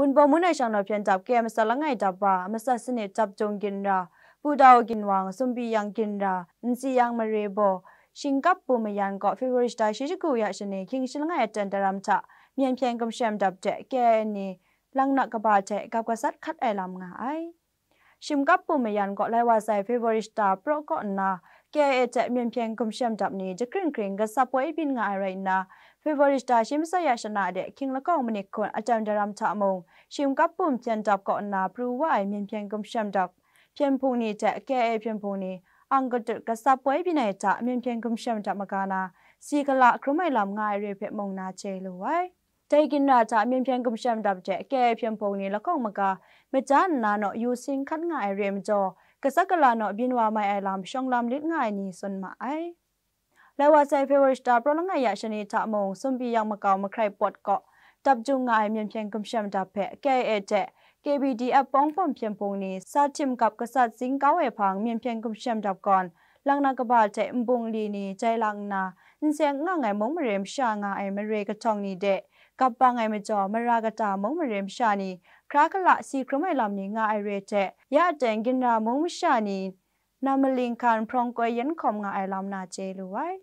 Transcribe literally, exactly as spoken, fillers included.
Wunpawng Mun ai shang naw hpyen dap ke ai matsat langai dap wa, matsat sanit dap jung ginra, Pudau Ginwang, Sumpi Yang Ginra, Nsi Yang Mare Baw, Shingkap Pu Mayan kaw February shata shi shagu ya shani hkying shi langai aten daram hta Myen Hpyen Gumshem Dap de K I A ni Langnak Kaba hte gap gasat hkat ai lam nga ai. Shingkap Pu Mayan kaw lai wa sai February shata praw kaw nna K I A hte Myen Hpyen Gumshem Dap ni jakring kring gasap woi byin nga ai rai nna, February shata shi matsat ya shana de hkying lakawng manit hkun aten daram hta mung, Shingkap Pu Hpyen Dap kaw nna pru wa ai Myen Hpyen Gumshem Dap hpyen hpung ni hte K I A hpyen hpung ni ang katut gasap woi byin ai hta Myen Hpyen Gumshem Dap maga na si gala hkrum ai lam nga ai re hpe mung na chye lu ai. Dai ginra hta Myen Hpyen Gumshem Dap de K I A hpyen hpung ni lahkawng maga maja nna naw yu sin hkat nga ai re majaw, gasat gala naw byin wa mai ai lam shawng lam lit nga ai ni tsun ma ai. Lai wa sai February shata praw langai ya shani hta mung, Sumpi Yang Makau Mahkrai Pawt kaw dap jung nga ai Myen Hpyen Gumshem Dap hpe K I A hte K B D F Pawng Pawm hpyen hpung ni sa htim gap gasat zing kau ai hpang, Myen Hpyen Gumshem Dap gawn Langnak Kaba hte nbung li ni jai lang nna, n seng ngang ai mung mare masha nga ai mare kahtawng ni de gap bang ai majaw, mara kata mung mare masha ni hkra gala si hkrum ai lam ni nga ai re hte, ya aten ginra mung masha ni nam maling hkan hprawng koi yen hkawm nga ai lam na chye lu ai.